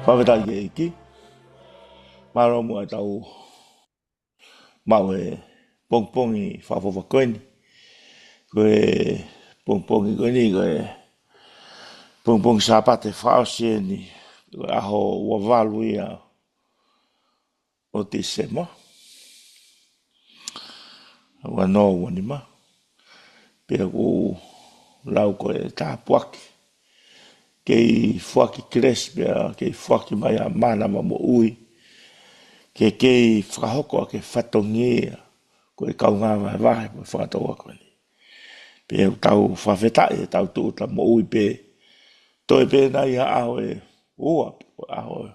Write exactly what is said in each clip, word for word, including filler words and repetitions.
Fakafetaʻi ki he ʻEiki. Mālō muʻa ʻetau maʻu e pongipongi fakaʻofoʻofa ko eni. Ko e pongipongi ko eni, ko e pongipongi Sāpate fakaʻosi eni, ko e ʻaho ua valu ia ʻo Tīsema, ua noa ua nima. Pea ʻoku ou lau ko e tāpuaki. Kei foaki kelesi pea kei foaki mai ʻa e mānava moʻui ke kei fakahoko ʻa e fatongia ko e kaungā vahevahe ko e fakatouʻosi ko eni. Pea ʻoku tau fakafetaʻi ʻetau tūʻuta moʻui pē, toe pē nai ha ʻaho ʻe ua, ʻaho ʻe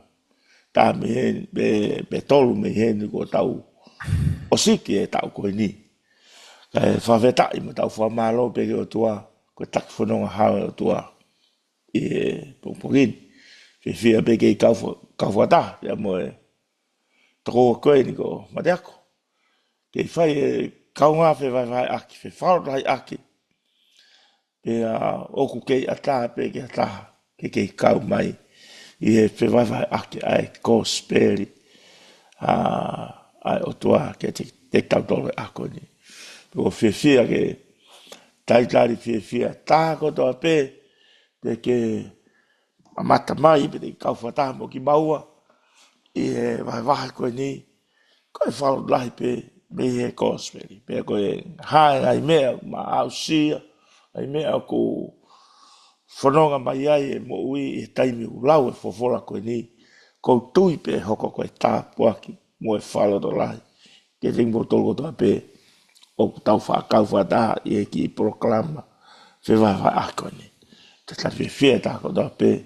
taha mei heni, pe, pe tolu mei heni kuo tau ʻosiki e taʻu ko eni. Kae fakafetaʻi mo tau fakamālō pē ki he ʻOtua, ko e taki fononga hao e ʻOtua ʻi he pongipongi ni. Fiefia pē kei kau fa-, kau fakataha pea mo e tokoua ko eni ko Mateako. Kei fai e kaungā fevahevaheʻaki, fefakalotolahiʻaki. Pea ʻoku kei ʻatā pē ke ʻatā ke kei kau mai ʻi he fevahevaheʻaki ʻa e kosipeli ʻa, ʻa e ʻOtua kiate, kiate kitautolu he ʻaho ko eni. Pea ʻoku ou fiefia ke talitali fiefia taha kotoa pē te ke mamata mai, pe te ke kau fakataha mo kimaua ʻi he vahevahe ko eni. Ko e fakalotolahi pē mei he kosipeli. Pea ko e hā e ngaahi meʻa ʻoku ma aʻusia, ngaahi meʻa ʻoku fononga mai ai e moʻui ʻi he taimi ʻoku lau e folofola ko eni. ʻOku ou tui pē ʻe hoko ko e tāpuaki mo e fakalotolahi kiate kimoutolu kotoa pē ʻoku tau fakakau fakataha ʻi he kiʻi polokalama fevahevaheʻaki ko eni. Talitali fiefia taha kotoa pē ʻi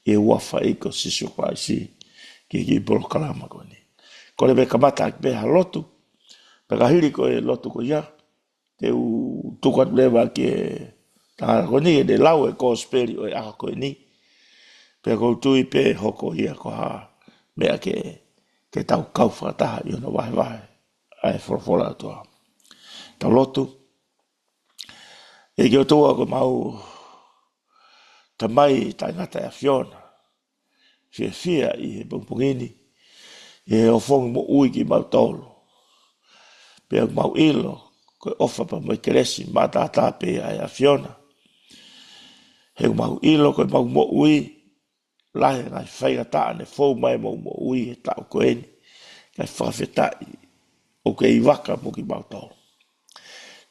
he huafa ʻo Sīsū Kalaisi ki he kiʻi polokalama ko eni. Kole pē kamata ʻaki pē ha lotu, pea ka hili ko e lotu ko ia, te u tuku atu leva ki he tangata ko eni ke ne lau e kosipeli ʻo e ʻaho ko eni. Pea ʻoku ou tui pē ʻe hoko ia ko ha meʻa ke, ke tau kau fakataha ʻi hono vahevahe ʻa e folofola ʻa e ʻOtua. Tau lotu. ʻEiki ʻOtua ko homau Tamai taʻengata ʻa e ʻAfiona, fiefia ʻi he pongipongi ni ʻi hoʻo foaki moʻui kimautolu. Pea ʻoku mau ʻilo ko e ʻofa pea mo e kelesi maʻataʻatā pē ʻa e ʻAfiona. He ʻoku mau ʻilo ko ʻemau moʻui, lahi e ngaahi faingataʻa ne fou mai ʻemau moʻui he taʻu ko eni. Kae fakafetaʻi ʻoku kei vaka mo kimautolu.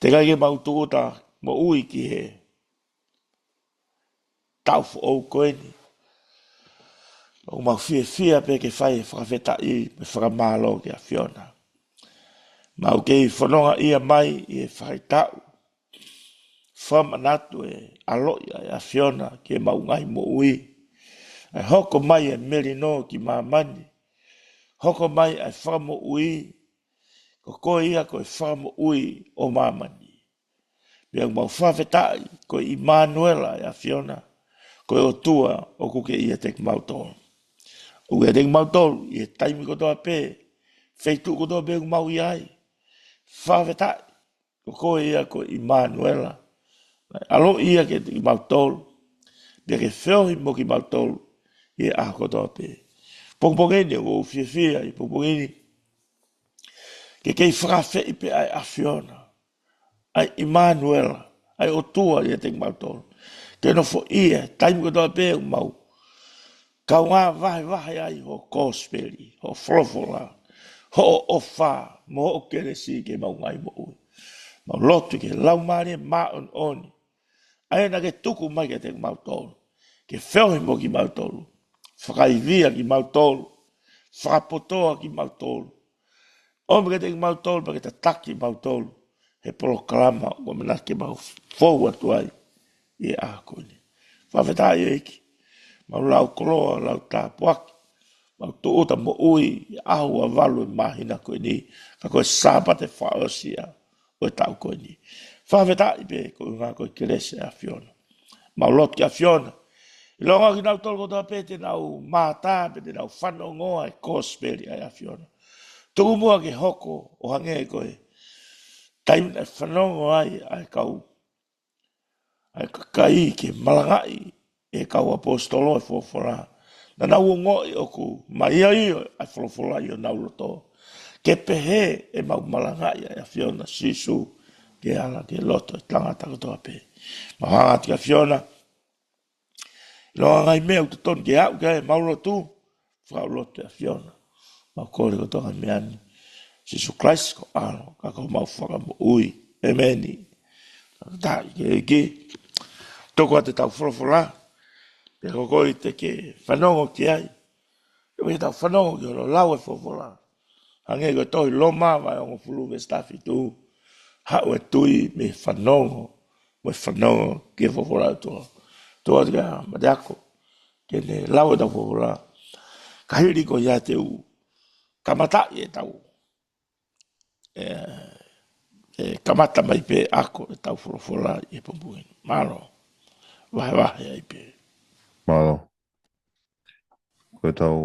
Teʻeki ai ke mau tūʻuta moʻui ki he taʻu foʻou ko eni. ʻOku mau fiefia pē ke fai e fakafetaʻi mo e fakamālō ki he ʻAfiona. Mau kei fononga ia mai ʻi he faʻahitaʻu, fakamanatu e ʻaloʻi ʻa e ʻAfiona ki heʻemau ngaahi moʻui. ʻA e hoko mai e melino ki māmani, hoko mai ʻa e Fakamoʻui, ko koe ia ko e Fakamoʻui ʻo māmani. Pea ʻoku mau fakafetaʻi ko ʻImanuela ʻa e ʻAfiona, ko e ʻOtua ʻoku kei ʻiate kimautolu. ʻOku ʻiate kimautolu ʻi he taimi kotoa pē, feituʻu kotoa pē ʻoku mau ʻi ai. Fakafetaʻi ko koe ia ko ʻImanuela, naʻe ʻaloʻi ia kiate kimautolu, pea ke feohi mo kimautolu ʻi he ʻaho kotoa pē. Pongipongi ni ʻoku ou fiefia ʻi he pongipongi ni ke kei fakaafeʻi pē ʻa e ʻAfiona, ʻa ʻImanuela, ʻa e ʻOtua ʻiate kimautolu, ke nofoʻia he taimi kotoa pē ʻoku mau kaungā vahevahe ai hoʻo kosipeli, hoʻo folofola, hoʻo ʻofa mo hoʻo kelesi ki heʻemau ngaahi moʻui. Mau lotu ki he Laumālie Māʻoniʻoni, ʻa ia naʻa ke tuku mai kiate kimautolu ke feohi mo kimautolu, fakaivia kimautolu, fakapotoʻi kimautolu, ʻomi kiate kimautolu pea ke tataki kimautolu he polokalama ʻoku ʻamanaki ke mau fou atu ai ʻi he ʻaho ko eni. Fakafetaʻi ʻEiki, mau lau koloa, lau tāpuaki, mau tūʻuta moʻui ʻi he ʻaho ua valu e māhina ko eni, ka ko e Sāpate fakaʻosi ia ʻo e taʻu ko eni. Fakafetaʻi pē koeʻuhi ko e kelesi ʻa e ʻAfiona. Mau lotu ki he ʻAfiona, ʻilonga kinautolu kotoa pē te nau mātā pe te nau fanongoa e kosipeli ʻa e ʻAfiona, tuku muʻa ke hoko ʻo hangē ko e taimi naʻe fanongo ai ʻa e kau, ʻa e kakai ke malangaʻi ʻe he kau ʻaposetolo e folofola. Naʻa nau ongoʻi ʻoku maioio ʻa e folofola ʻi honau loto, ke pehē ʻemau malangaʻi ʻa e ʻAfiona Sīsū ke ala ki he loto ʻo e tangata kotoa pē. Mau hanga atu ki he ʻAfiona, ʻi he ngaahi meʻa ʻoku totonu ke aʻu ki ai ʻemau lotu, fakalotu ʻe ʻAfiona. Mau kole kotoa ngaahi meʻa ni, Sīsū Kalaisi ko ho ʻAlo, ka ko homau Fakamoʻui. ʻEmeni. Fakafetaʻi ki he ʻEiki. Tuku atu ʻetau folofola, pea ko koe te ke fanongo ki ai. Ke ʻoua te tau fanongo ki hono lau ʻa e folofola. Hangē ko e tohi Loma vahe hongofulu veesi taha fitu. Haʻu e tui mei he fanongo, mo e fanongo ki he folofola ʻa e ʻOtua. Tuku atu kia Mateako ke ne lau ʻetau folofola. Ka hili ko ia te u kamataʻi ʻetau, ē, ē, kamata mai pē ʻa ʻetau folofola ʻi he pongipongi ni. Mālō. Vahevahe ai pē. Mālō. Ko ʻetau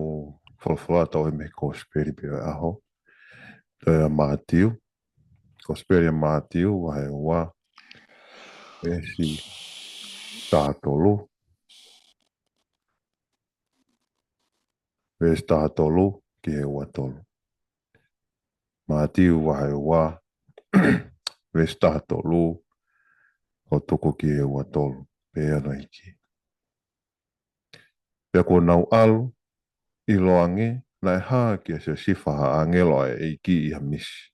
folofola ʻoku tau ʻi he Kosipeli pē ʻo e ʻaho, toe ʻa Mātiu. Kosipeli ʻa Mātiu, vahe ua, veesi taha tolu. Veesi taha tolu ki he ua tolu. Mātiu vahe ua, veesi taha tolu, ʻo tuku ki he ua tolu, pehē ʻa e ʻEiki. Pea kuo nau ʻalu, ʻiloange naʻe hā kia Siosifa ha ʻāngelo ʻa e ʻEiki ʻi ha misi,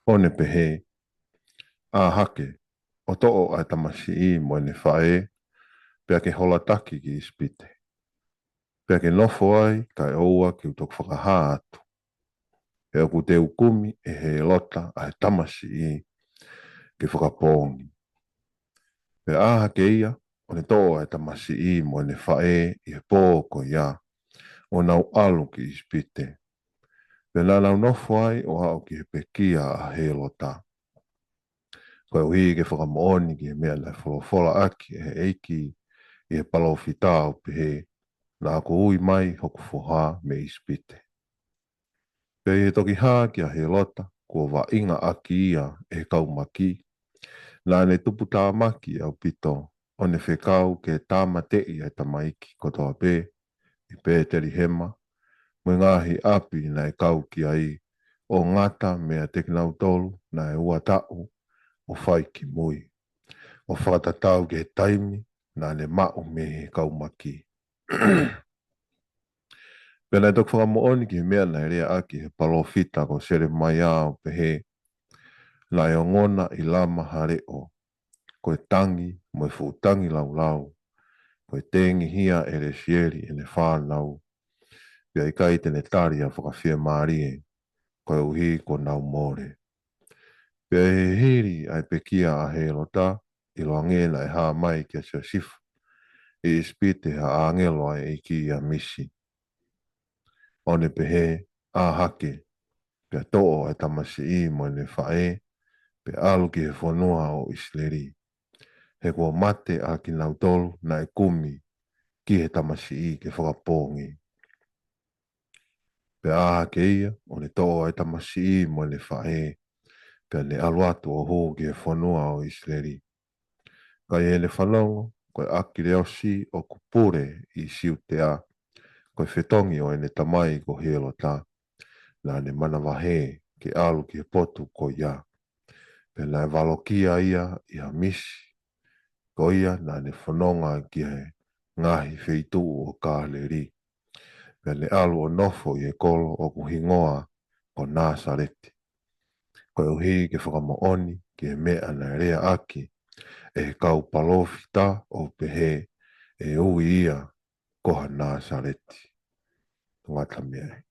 ʻo ne pehē, ʻĀ hake, ʻo toʻo ʻa e tamasiʻi mo ʻene faʻē, pea ke holataki ki ʻIsipite. Pea ke nofo ai, kae ʻoua ke u toki fakahā atu. He ʻoku teu kumi ʻe Hēlota ʻa e tamasiʻi ke fakapoongi. Pea ʻā hake ia, ʻo ne toʻo ʻa e tamasiʻi mo ʻene faʻē ʻi he pō ko ia, ʻo nau ʻalu ki ʻIsipite. Pea naʻa nau nofo ai ʻo aʻu ki he pekia ʻa Hēlota. Koeʻuhi ke fakamoʻoni ki he meʻa naʻe folofola ʻaki ʻe he ʻEiki ʻi he palōfita ʻo pehē, Naʻa ku ui mai hoku foha mei ʻIsipite. Pea ʻi he toki hā kia Hēlota kuo vaʻinga ʻaki ia ʻe he kau maki, naʻa ne tuputāmaki ʻaupito, ʻo ne fekau ke tāmateʻi ʻa e tamaiki kotoa pē ʻi Pētelihema, mo e ngaahi ʻapi naʻe kau ki ai, ʻo ngata meiate kinautolu naʻe ua taʻu ʻo fai ki mui, ʻo fakatatau ki he taimi naʻa ne maʻu mei he kau maki. Pea naʻe toki fakamoʻoni ki he meʻa naʻe lea ʻaki ʻe he palōfita ko Selemaia ʻo pehē, Naʻe ongona ʻi Lama ha leʻo, ko e tangi mo e fuʻu tangilāulau, ko e tengihia ʻe Lesieli ʻene fānau. Pea ʻikai te ne tali ha fakafiemālie, koeʻuhi kuo nau mole. Pea ʻi he hili ʻa e pekia ʻa Hēlota, ʻiloange naʻe hā mai kia Siosifa ʻi ʻIsipite ha ʻāngelo ʻa e ʻEiki ʻi ha misi, ʻo ne pehē, ʻĀ hake, pea toʻo ʻa e tamasiʻi mo ʻene faʻē, pea ʻalu ki he fonua ʻo ʻIsileli. He kuo mate ʻa kinautolu naʻe kumi ki he tamasiʻi ke fakapoongi. Pea ʻā hake ia, ʻo ne toʻo ʻa e tamasiʻi mo ʻene faʻē, pea ne ʻalu atu ʻo hū ki he fonua ʻo ʻIsileli. Ka ʻi heʻene fanongo ko ʻAkileosi ʻoku pule ʻi Siutea, ko e fetongi ʻo ʻene tamai ko Hēlota, naʻa ne manavahē ke ʻalu ki he potu ko ia. Pea naʻe valokia ia ʻi ha misi, ko ia naʻa ne fononga ki he ngaahi feituʻu ʻo Kāleli. Pea ne ʻalu ʻo nofo ʻi he kolo ʻoku hingoa ko Nāsaleti, koeʻuhi ke fakamoʻoni ki he meʻa naʻe lea ʻaki ʻe he kau palōfita ʻo pehē, ʻE ui ia ko ha Nāsaleti. Ngata mei ai.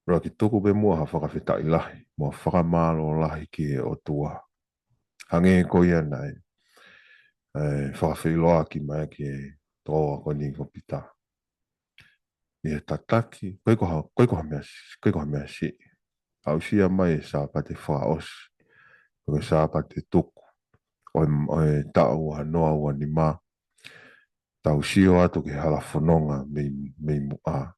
Loa ke tuku pē muʻa ha fakafetaʻi lahi mo ha fakamālō lahi ki he ʻOtua. Hangē ko ia naʻe, ē, fakafeʻiloaki mai ki he tokoua ko eni ko Pita. ʻI he tataki, ko e ko ha, ko e ko ha meʻa, ko e ko ha meʻa siʻi. Aʻusia mai e Sāpate fakaʻosi, ko e Sāpate tuku ʻo e, ʻo e taʻu ua noa ua nima, tau sio atu ki he hala fononga mei, mei muʻa.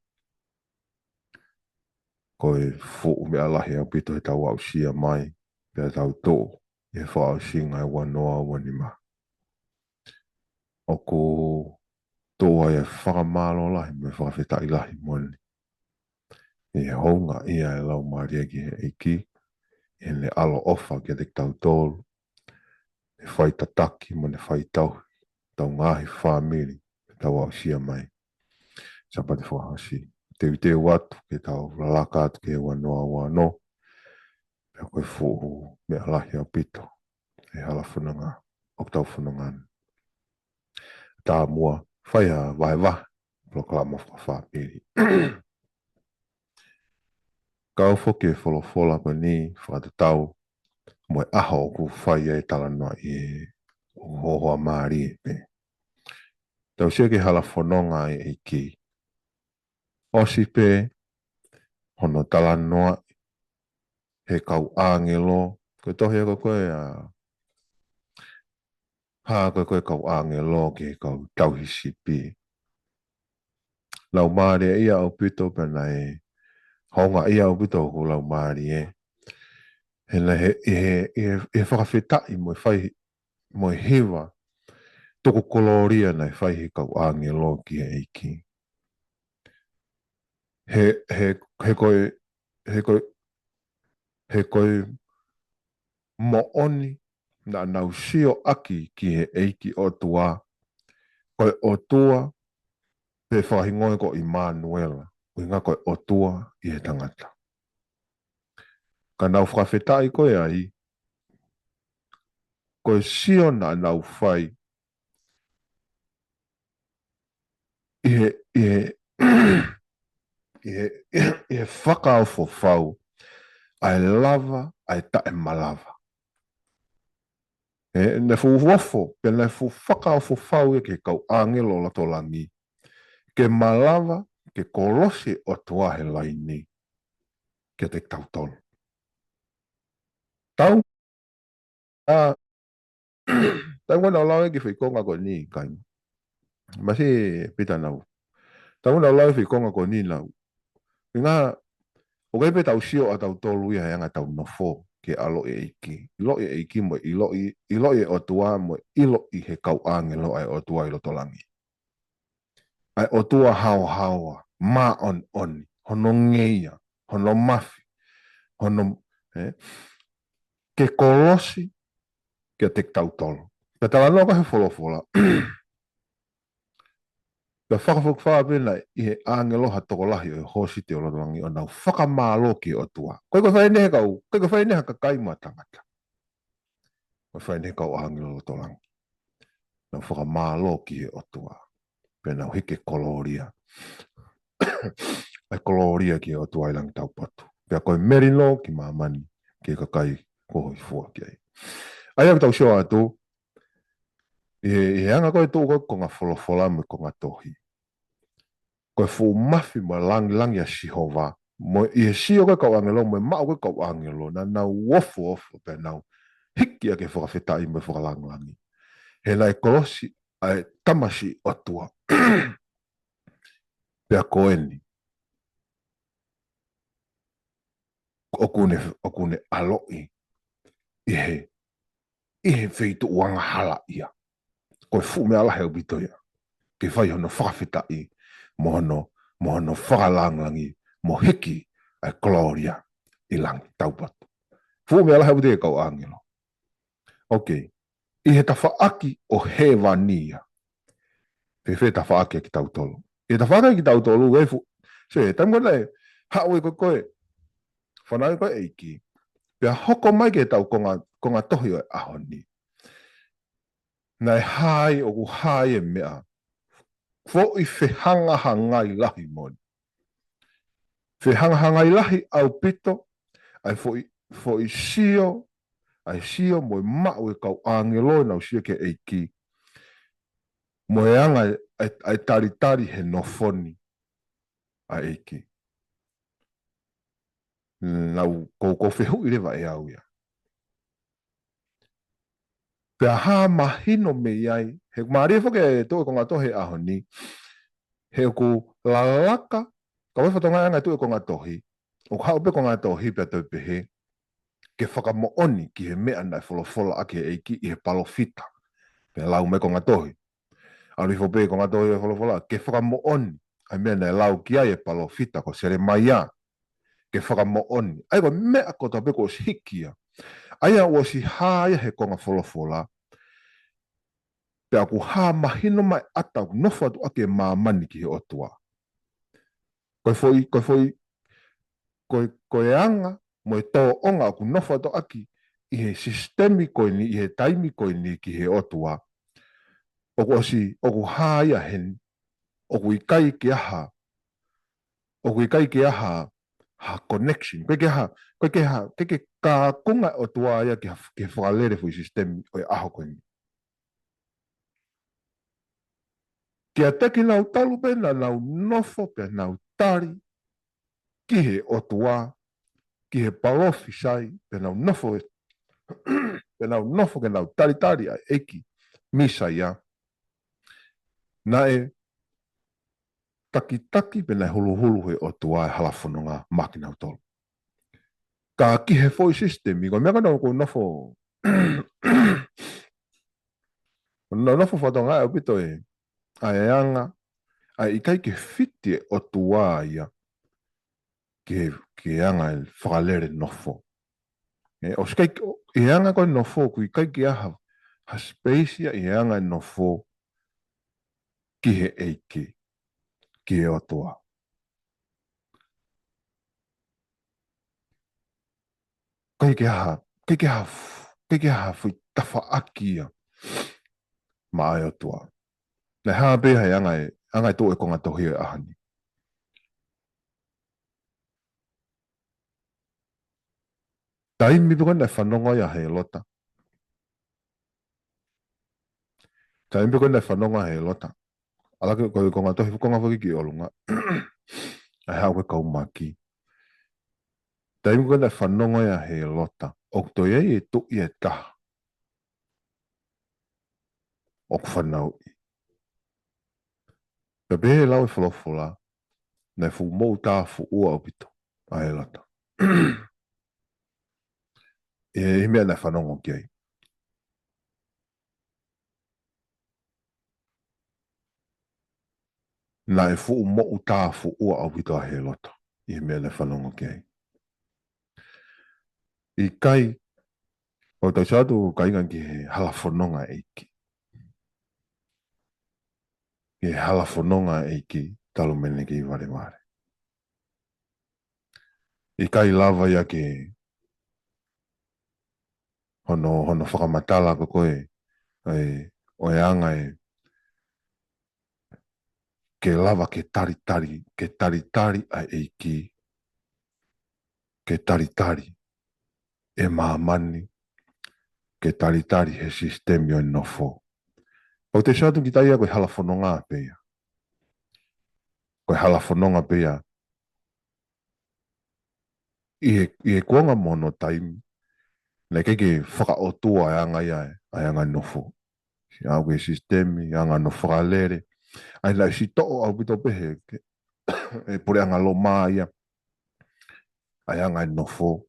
Ko e fuʻu meʻa lahi ʻaupito heʻetau aʻusia mai, pea tau toʻo ʻi he fakaʻosinga ʻo e ua noa ua nima. ʻOku tuʻu ai e fakamālō lahi mo e fakafetaʻi lahi moʻoni ʻi he houngaʻia e Laumālie ki he ʻEiki, ʻi heʻene ʻaloʻofa kiate kitautolu, ʻene faitataki mo ʻene faitauhi hotau ngaahi fāmili, ke tau aʻusia mai Sāpate fakaʻosi. Teuteu atu ke tau lalaka atu ki he ua noa ua ono, pea ko e fuʻu meʻa lahi ʻaupito e hala fononga ʻoku tau fononga ni. Tāmuʻa, fai ha vahevahe polokalama fakafāmili. Kau foki e folofola ko eni fakatatau mo e ʻaho ʻoku fai ai e talanoa ʻi he ʻoku hohoa mālie pē. Tau sio ki he hala fononga ʻa e ʻEiki. ʻOsi pē hono talanoa he kau ʻāngelo, ko e tohi ko ē ʻa, hā ko ē ko e kau ʻāngelo ki he kau tauhi sipi. Laumālie ia ʻaupito pea naʻe houngaʻia ʻaupito hoku laumālie. He naʻe he, he, he, he fakafetaʻi mo e fai, mo e hiva tuku kolōlia naʻe fai he kau ʻāngelo ki he ʻEiki. He, he, he ko e, he ko e, he ko e moʻoni naʻa nau sio ʻaki ki he ʻEiki ʻOtua, ko e ʻOtua, pea fakahingoa ko ʻImanuela, ʻuhinga ko e ʻOtua ʻi he tangata. Ka nau fakafetaʻi ko ē ai, ko e sio naʻa nau fai ʻi he, ʻi he, ʻi he, ʻi he fakaofo fau, ʻa e lava, ʻa e taʻemalava. ʻE, naʻe fuʻu ofo, pea naʻe fuʻu fakaofo fau ia ki he kau ʻāngelo ʻo loto langi. Ke malava, ke kolosi ʻOtua he laini kiate kitautolu. Tau, ʻa, tau ko ena ʻo lau e kiʻi foʻi konga ko eni, kāinga. Masi Pita nau. Tau ko ena ʻo lau e foʻi konga ko eni nau. Ngā, ʻoku ʻikai pē tau sio ʻa tautolu ia he anga ʻetau nofo ke ʻilo e ʻEiki. ʻIlo e ʻEiki mo ʻilo ʻi, ʻilo e ʻOtua mo ʻilo ʻi he kau ʻāngelo ʻa e ʻOtua ʻi loto langi. ʻA e ʻOtua haohaoa, māʻoniʻoni, hono ngeia, hono mafi, hono, ē, ke kolosi kiate kitautolu. Pea talanoa ko ē he folofola. Pea fakafokifā pē naʻe ʻi he ʻāngelo ha tokolahi ʻo e hōsite ʻo loto langi ʻo nau fakamālō ki he ʻOtua. ʻOku ʻikai ko e fai eni he kau, ʻoku ʻikai ko e fai eni ha kakai mo ha tangata. ʻOku fai eni he kau ʻāngelo ʻo loto langi. Nau fakamālō ki he ʻOtua. Pea nau hiki e kolōlia. ʻA e kolōlia ki he ʻOtua ʻi langi taupotu. Pea ko e melino ki māmani, ki he kakai kuo hōifua ki ai. ʻA ia ʻoku tau sio atu, ʻi he, ʻi he anga ko ē tuʻu ko ē konga folofola mo e konga tohi. Ko e fuʻu mafi mo e langilangi ʻa Sihova, mo ʻi he sio ko ē kau ʻāngelo, mo e maʻu ko ē kau ʻāngelo, naʻa nau ofoofo pea nau hiki ʻa e fakafetaʻi mo e fakalangilangi. He naʻe kolosi ʻa e tamasiʻi ʻOtua. Pea ko eni. ʻOku ne, ʻoku ne ʻaloʻi ʻi he, ʻi he feituʻu angahala ia. Ko e fuʻu meʻa lahi ʻaupito ia. Ke fai hono fakafetaʻi, mo hono, mo hono fakalangilangi, mo hiki ʻa e kolōlia ʻi langi taupotu. Fuʻu meʻa lahi ʻaupito ia kau ʻāngelo. Ok. ʻI he tafaʻaki ʻo hēvani ia. Fēfē tafaʻaki ʻa kitautolu? ʻI he tafaʻaki ʻa kitautolu, e fu-, se, taimi ko ē naʻe haʻu ai ko ē ko ē, fanauʻi ko ē ʻEiki. Pea hoko mai ki heʻetau konga, konga tohi ʻo e ʻaho ni. Naʻe hā ai, ʻoku hā ai e meʻa. Foʻi fehangahangai lahi moʻoni. Fehangahangai lahi ʻaupito, ʻa e foʻi, foʻi sio, ʻa e sio mo e maʻu e kau ʻāngelo ʻenau sio ki he ʻEiki. Mo e anga ʻa e, ʻa e talitali he nofo ni ʻa e ʻEiki. Naʻa ku, ku fehuʻi leva ʻe au ia. Pea hā mahino mei ai, he mālie foki e tuʻu e konga tohi he ʻaho ni, he ʻoku lalaka, ka ʻoku ʻi ai e fatongia ʻa e tuʻu e konga tohi, ʻoku haʻu pē konga tohi pea toe pehē. ke fakamoʻoni ki he meʻa naʻe folofola ʻaki ʻe he ʻEiki ʻi he palōfita. Pea lau mai ko e ngaahi tohi. ʻAlu hifo pē ko e ngaahi tohi ʻo e folofola, ke fakamoʻoni ʻa e meʻa naʻe lau ki ai e palōfita ko Selemaia. Ke fakamoʻoni. ʻA ia ko e meʻa kotoa pē kuo ʻosi hiki ia. ʻA ia ʻoku ʻosi hā ia he konga folofola. Pea ʻoku hā mahino mai ʻa e ʻata ʻoku nofo atu ʻaki e māmani ki he ʻOtua. Ko e foʻi, ko e foʻi, ko e, ko e anga, mo e tōʻonga ʻoku nofo atu ʻaki ʻi he sisitemi ko eni, ʻi he taimi ko eni ki he ʻOtua. ʻOku ʻosi, ʻoku hā ia heni, ʻoku ʻikai ke ʻi ai ha, ʻoku ʻikai ke ʻi ai ha, ha connection, ʻikai ke ʻi ai ha, ʻikai ke ʻi ai ha, ʻikai ke kākunga ʻOtua ia ki ha, ki he fakalele foʻi sisitemi ʻo e ʻaho ko eni. Kiate kinautolu pē naʻa nau nofo pea nau tali ki he ʻOtua, ki he palōfisai, pea nau nofo, pea nau nofo ke nau talitali ʻa e ʻEiki Mīsaia. Naʻe takitaki pea naʻe huluhulu he ʻOtua e hala fononga maʻa kinautolu. Ka ki he foʻi sisitemi, ko e meʻa ko ena ʻoku nofo, ʻoku nofo fatongia ʻaupito e, ʻa e anga, ʻa e ʻikai ke fiti e ʻOtua ia, ke, ke anga e fakalele nofo. ʻE, ʻosi ʻikai, ʻi he anga ko e nofo, ʻoku ʻikai ke ʻi ai ha, ha space ia ʻi he anga e nofo ki he ʻEiki, ki he ʻOtua. ʻIkai ke ʻi ai ha, ʻikai ke ʻi ai ha, ʻikai ke ʻi ai ha foʻi tafaʻaki ia maʻa e ʻOtua. Naʻe hā pē ia he anga e, anga e tuʻu e konga tohi ʻo e ʻaho ni. Taimi pē ko ē naʻe fanongo ai ʻa Hēlota. Taimi pē ko ē naʻe fanongo ai ʻa Hēlota. ʻAlu hake ko e konga tohi, konga foki ki ʻolunga. ʻA e haʻu ko e kau maki. Taimi ko ē naʻe fanongo ai ʻa Hēlota. ʻOku toe ʻi ai e tuʻi ʻe taha ʻoku fanauʻi. Pea pehē lau e folofola, naʻe fuʻu moʻutāfuʻua ʻaupito ʻa Hēlota. ʻI he meʻa naʻe fanongo ki ai. Naʻe fuʻu moʻutāfuʻua ʻaupito ʻa Hēlota ʻi he meʻa naʻe fanongo ki ai. ʻIkai, ʻoku tau sio atu kāinga ki he hala fononga ʻa e ʻEiki. Ki he hala fononga ʻa e ʻEiki, talu mei heʻene kei valevale. ʻIkai lava ia ke hono, hono fakamatala ko ē, ʻa e, ʻo e anga ē, ke lava ke talitali, ke talitali ʻa e ʻEiki, ke talitali e māmani, ke talitali he sisitemi ʻo e nofo. ʻOku te sio atu kita ia ko e hala fononga pē ia. Ko e hala fononga pē ia. ʻI he, ʻi he kuonga mo hono taimi, naʻe ʻikai ke fakaʻotua e anga ia, ʻa e anga nofo. Siʻi ʻalu ki he sisitemi, anga nofo fakalele. ʻA ia naʻe sitoʻo ʻaupito pē he, ke, e puleʻanga Loma ia. ʻA e anga nofo.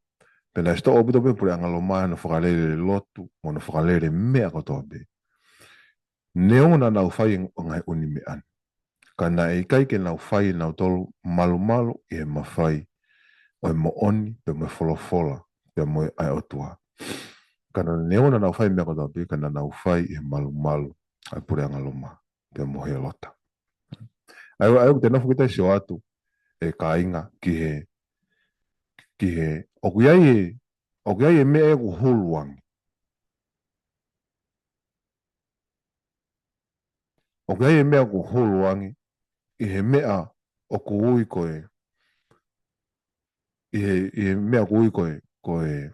Pea naʻe sitoʻo ʻaupito pē puleʻanga Loma hono fakalele lotu, mo hono fakalele meʻa kotoa pē. Neongo naʻa nau fai e ngaahi ʻū meʻa ni. Ka naʻe ʻikai ke nau fai ʻe nautolu malumalu ʻi he mafai ʻo e moʻoni, pea mo e folofola, pea mo e ʻa e ʻOtua. Ka naʻa neongo naʻa nau fai e meʻa kotoa pē, ka naʻa nau fai ʻi he malumalu ʻa e puleʻanga Loma, pea mo Hēlota. ʻA ia, ʻa ia ʻoku te nofo kita ʻo sio atu, ʻe kāinga, ki he, ki he, ʻoku ʻi ai e, ʻoku ʻi ai e meʻa ʻoku hulu ange. ʻOku ʻi ai e meʻa ʻoku hulu ange, ʻi he meʻa ʻoku ui ko e, ʻi he, ʻi he meʻa ʻoku ui ko e, ko e,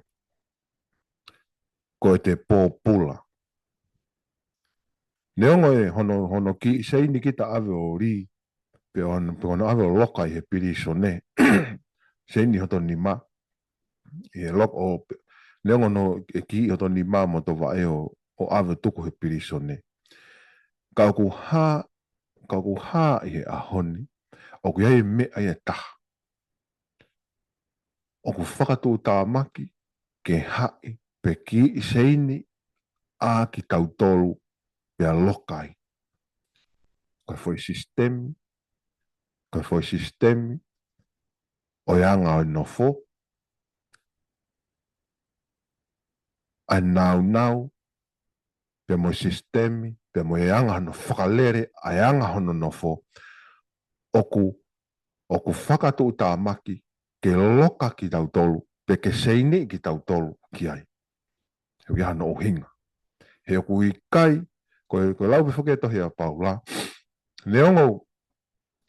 ko e te pōpula. Neongo e hono, hono kiʻi seini kita ʻave ʻo lī, pe hono, pe hono ʻave ʻo loka ʻi he pilīsone. Seini hoto nima. ʻI he loka ʻo, neongo hono e kiʻi hoto nima mo hoto vaʻe ʻo, ʻo ʻave ʻo tuku he pilīsone. Ka ʻoku hā, ka ʻoku hā ʻi he ʻaho ni, ʻoku ʻi ai e meʻa ia ʻe taha ʻoku fakatuʻutāmaki ke haʻi pe kiʻi seini ʻa kitautolu pea loka ai. Ko e foʻi sisitemi, ko e foʻi sisitemi ʻo e anga ʻo e nofo, ʻa e nāunau, pea mo e sisitemi, pea mo e anga hono fakalele, ʻa e anga hono nofo, ʻoku, ʻoku fakatuʻutāmaki ke loka kitautolu, pe ke seini kitautolu ki ai. He ʻoku ʻi ai hano ʻuhinga. He ʻoku ʻikai, ko e, ko e lau pē foki e tohi ʻa Paula, neongo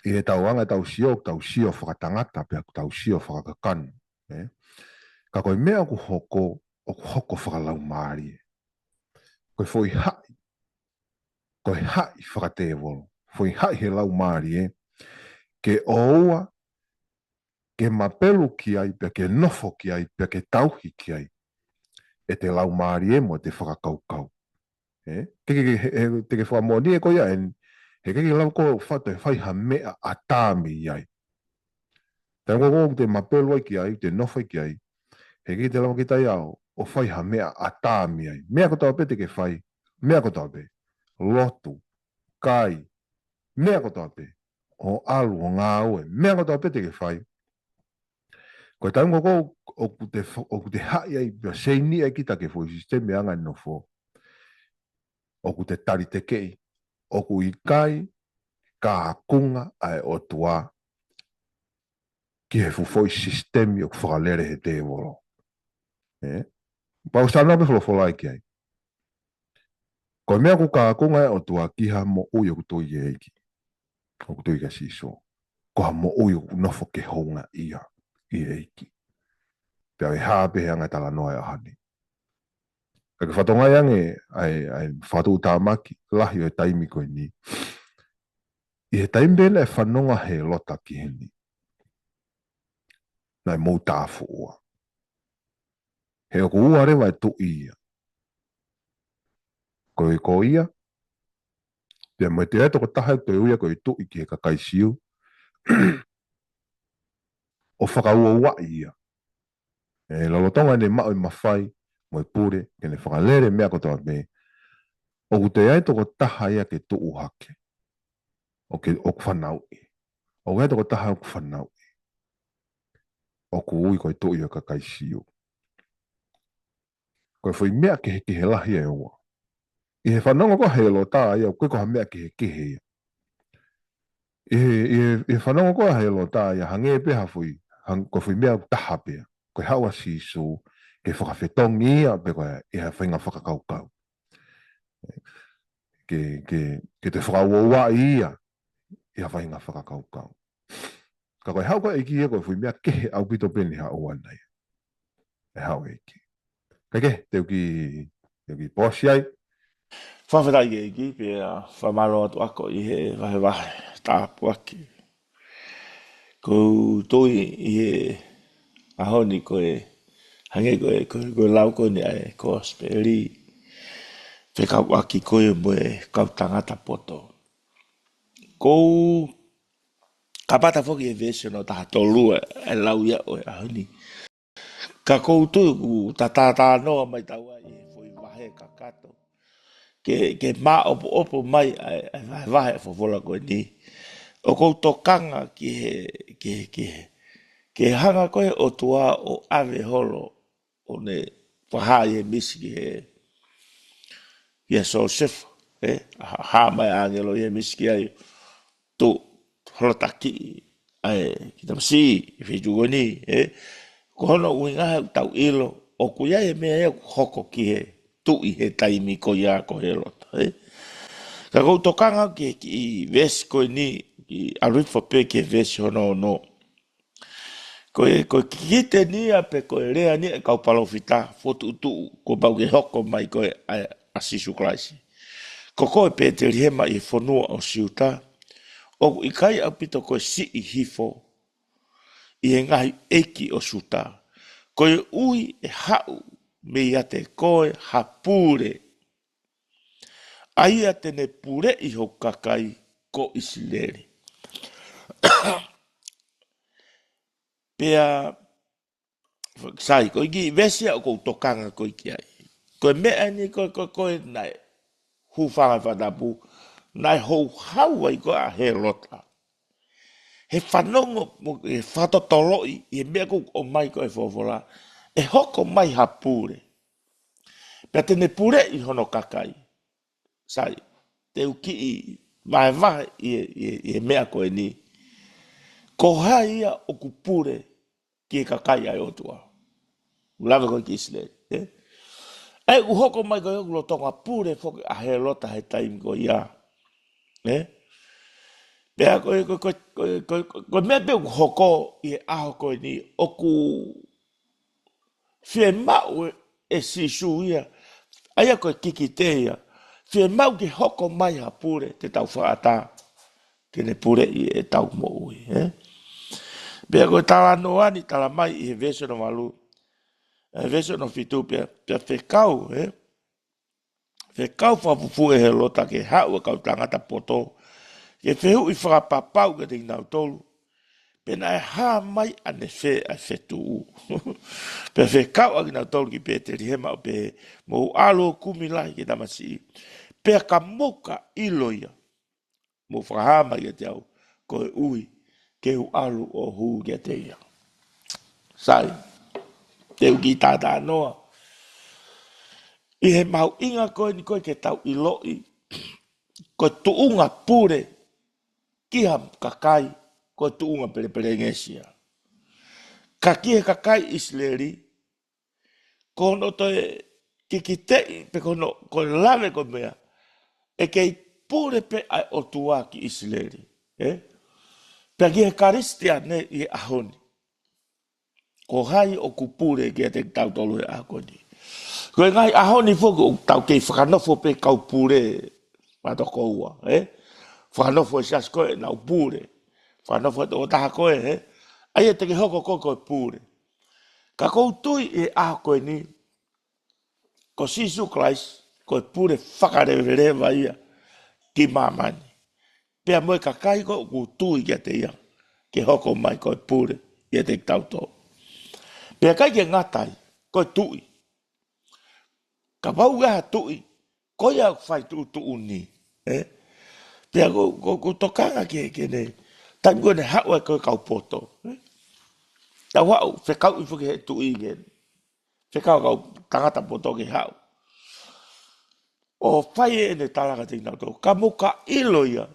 ʻi heʻetau anga ʻetau sio, ʻoku tau sio fakatangata, pea ʻoku tau sio fakakakano, ē? Ka ko e meʻa ʻoku hoko, ʻoku hoko fakalaumālie. Ko e foʻi haʻi, ko e haʻi fakatēvolo, foʻi haʻi he laumālie, ke ʻoua ke mapelu ki ai, pea ke nofo ki ai, pea ke tauhi ki ai ʻete laumālie mo ʻete fakakaukau. Ē? Ke, ke, ke, he, he, te ke fakamoʻoni ē ko ia eni, he ʻikai ke lava ʻo fai, fai ha meʻa ʻa tā mei ai. Taimi ko ē ʻoku te mapelu ai ki ai, te nofo ai ki ai, he ʻikai te lava kita ia ʻo, ʻo fai ha meʻa ʻa tā mei ai. Meʻa kotoa pē te ke fai, meʻa kotoa pē. Lotu, kai, meʻa kotoa pē. ʻO ʻalu, ʻo ngāue, meʻa kotoa pē te ke fai. Ko e taimi ko ē ʻoku te fa-, ʻoku te haʻi ai, pea seini ai kita ki he foʻi sisitemi anga e nofo, ʻoku te talitekeʻi, ʻoku ʻikai kākunga ʻa e ʻOtua ki he fuʻu foʻi sisitemi ʻoku fakalele he tēvolo. Ē? Pau sano pē folofola ai ki ai. Ko e meʻa ʻoku kākunga ʻa e ʻOtua ki ha moʻui ʻoku tui ki he ʻEiki, ʻoku tui kia Sīsū. Ko ha moʻui ʻoku nofo ke houngaʻia ʻi he ʻEiki. Pea ʻe hā pē he anga talanoa ʻa e ʻaho ni. Ka ke fatongia ange ʻa e, ʻa e fakatuʻutāmaki lahi ʻo e taimi ko eni. ʻI he taimi pē naʻe fanongo ʻa Hēlota ki heni, naʻe mou tāfuʻua. He ʻoku ua leva e tuʻi ia. Ko e ko ia, pea mo e toe ʻi ai e tokotaha ʻoku toe ui ia ko e tuʻi ki he kakai Siu, ʻo fakauauaʻi ia. ʻE lolotonga ʻene maʻu e mafai mo e pule ke ne fakalele meʻa kotoa pē, ʻoku toe ʻi ai e tokotaha ia ke tuʻu hake. ʻOku, ʻoku fanauʻi. ʻOku ʻi ai e tokotaha ʻoku fanauʻi. ʻOku ui ko e tuʻi ʻo e kakai Siu. Ko e foʻi meʻa kehekehe lahi ʻe ua. ʻI he fanongo ko ē ʻa Hēlota ia, ʻoku ʻikai ko ha meʻa kehekehe ia. ʻI he, ʻi he, ʻi he fanongo ko ē ʻa Hēlota ia, hangē pē ha foʻi, hang-, ko e foʻi meʻa ʻoku taha pē ia. Ko e haʻu ʻa Sīsū ke fakafetongi ia pē ko ē ʻi ha faʻahinga fakakaukau. Ke, ke, ke toe fakauauaʻi ia ʻi ha faʻahinga fakakaukau. Ka ko e haʻu ko ē ʻa e ʻEiki ia ko e foʻi meʻa kehe ʻaupito pē ʻene haʻu ʻana ia. ʻE haʻu e ʻEiki. Kae kehe, te u kiʻi, te u kiʻi pōsi ai. Fakafetaʻi ki he ʻEiki, pea fakamālō atu ʻaupito ʻi he vahevahe tāpuaki. ʻOku ou tui ʻi he ʻaho ni ko e, hangē ko e, ko e, ko e lau ko eni ʻa e kosipeli. Fekauʻaki ko ē mo e kau tangata poto. ʻOku ou kamata foki he veesi hono taha tolu ʻa e lau ia ʻo e ʻaho ni. Ka ʻoku ou tui ʻoku ta talanoa mai taua ʻi he foʻi vahe kakato. Ke, ke māʻopoʻopo mai ʻa e, ʻa e vahevahe ʻa e folofola ko eni. ʻOku ou tokanga ki he, ki he, ki he, ke hanga ko ē ʻOtua ʻo ʻave holo ʻo ne fakahā ʻi he misi ki he, kia Siosefa, ē, hā, hā mai ʻāngelo ʻi he misi ki ai, tuʻu holotakiʻi ʻa e kiʻi tamasiʻi ʻi he feituʻu ko eni, ē. Ko hono ʻuhinga he ʻoku tau ʻilo, ʻoku ʻi ai e meʻa ia ʻoku hoko ki he tuʻi he taimi ko ia ko Hēlota, ē. Ka ʻoku ou tokanga ki he kiʻi veesi ko eni, kiʻi ʻalu hifo pē ki he veesi hono ono. Ko e, ko e kikite ni ia pe ko e lea ni ʻa e kau palōfita fokotuʻutuʻu kuo pau ke hoko mai ko ē ʻa, ʻa Sīsū Kalaisi. Ko koe Pētelihema ʻi he fonua ʻo Siuta, ʻoku ʻikai ʻaupito ko e siʻi hifo ʻi he ngaahi ʻeiki ʻo Siuta. Koeʻuhi ʻe haʻu meiate koe ha pule, ʻa ia te ne puleʻi hoku kakai ko ʻIsileli. Pea Sai, ko e kiʻi veesi ia ʻoku ou tokanga ko ē ki ai. Ko e meʻa ni ko, ko, ko e naʻe hūfanga he fakatapu, naʻe houhau ai ko ē ʻa Hēlota. He fanongo, mo, he fakatotoloʻi, ʻi he meʻa ʻoku ʻomai ko ē he folofola, ʻe hoko mai ha pule. Pea te ne puleʻi hono kakai. Sai, te u kiʻi vahevahe ʻi he, ʻi he, ʻi he meʻa ko eni. Ko hai ia ʻoku pule ki he kakai ʻa e ʻOtua. Lave ko ē ki ʻIsileli, ē? ʻE, ʻoku hoko mai ko ē ʻoku lolotonga pule foki ʻa Hēlota he taimi ko ia. Ē? Pea ko e, ko e, ko e, ko e, ko e, ko e meʻa pē ʻoku hoko ʻi he ʻaho ko eni ʻoku fiemaʻu ʻe, ʻe Sīsū ia. ʻA ia ko e kikite ia. Fiemaʻu ke hoko mai ha pule te tau fakaʻatā ke ne puleʻi ʻetau moʻui, ē? Pea ko e talanoa ni, tala mai ʻi he veesi hono valu, ē, veesi hono fitu pea, pea fekau, ē? Fekau fakafufū ʻe Hēlota ke haʻu ʻa e kau tangata poto, ke fehuʻi fakapapau kiate kinautolu, pe naʻe hā mai ʻanefē ʻa e fetuʻu. Pea fekau ʻa kinautolu ki Pētelihema ʻo pehē, mou ʻalu ʻo kumi lahi ki he tamasiʻi. Pea ka mou ka ʻilo ia, mou fakahā mai kiate au, koeʻuhi ke u ʻalu ʻo hū kiate ia. Sai, te u kiʻi talanoa. ʻI he mahuʻinga ko eni ko ē ke tau ʻiloʻi, ko e tuʻunga pule ki ha kakai, ko e tuʻunga pelepelengesi ia. Ka ki he kakai ʻIsileli, ko hono toe kikiteʻi, pe ko hono, ko e lave ko e meʻa, ʻe kei pule pē ʻa e ʻOtua ki ʻIsileli, ē? Pea ki he Kalisitiane ʻi he ʻaho ni, ko hai ʻoku pule kiate kitautolu he ʻaho ko eni? Ko e ngaahi ʻaho ni foki ʻoku tau kei fakanofo pē kau pule mātokoua, ē? Fakanofo e siasi ko ē ʻenau pule. Fakanofo e tokotaha ko ē, ē? ʻA ia te ke hoko ko ē ko e pule. Ka ʻoku ou tui ʻi he ʻaho ko eni, ko Sīsū Kalaisi, ko e pule fakaleveleva ia ki māmani. Pea mo e kakai ko ē ʻoku tui kiate ia, ke hoko mai ko e pule ʻiate kitautolu. Pea ʻikai ke ngata ai, ko e tuʻi. Kapau ʻoku ʻi ai ha tuʻi, ko ia ʻoku fai tuʻutuʻuni, ē? Pea ʻoku, ʻoku, ʻoku ou tokanga ki he, ki heʻene, taimi ko ē ne haʻu ai ko ē kau poto, ē? Tau haʻu, fekauʻi foki he tuʻi ke, fekau kau tangata poto ke haʻu ʻo fai ʻene tala kiate kinautolu, ka mou ka ʻilo ia,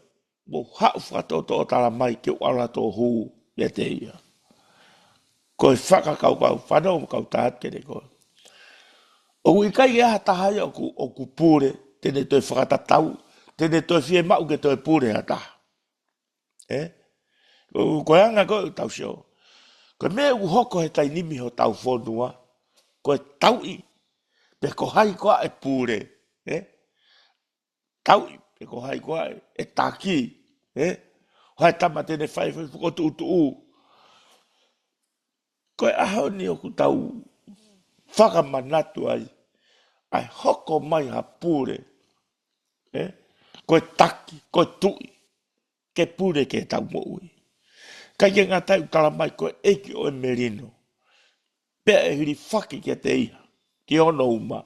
mou haʻu fakatoʻotoʻo tala mai ke u ʻalu atu ʻo hū kiate ia. Ko e fakakaukau, fanongo mo kau tā atu kiate koe. ʻOku ʻikai ke ʻi ai ha taha ia ʻoku, ʻoku pule, te ne toe fakatatau, te ne toe fiemaʻu ke toe pule ha taha. Ē? Ko, ko e anga ko ē ʻoku tau sio. Ko e meʻa ʻoku hoko he taimi ni hotau fonua, ko e tauʻi, pe ko hai koā ʻe pule, ē? Tauʻi, pe ko hai koā ʻe, ʻe taki, ē? Ko hai tama te ne fai, fai fokotuʻutuʻu. Ko e ʻaho ni ʻoku tau fakamanatu ai, ʻa e hoko mai ha pule, ē? Ko e taki, ko e tuʻi, ke pule ki heʻetau moʻui. ʻIkai ke ngata ai, ʻoku tala mai ko e ʻEiki ʻo e melino. Pea ʻe hilifaki kiate ia, ki hono uma,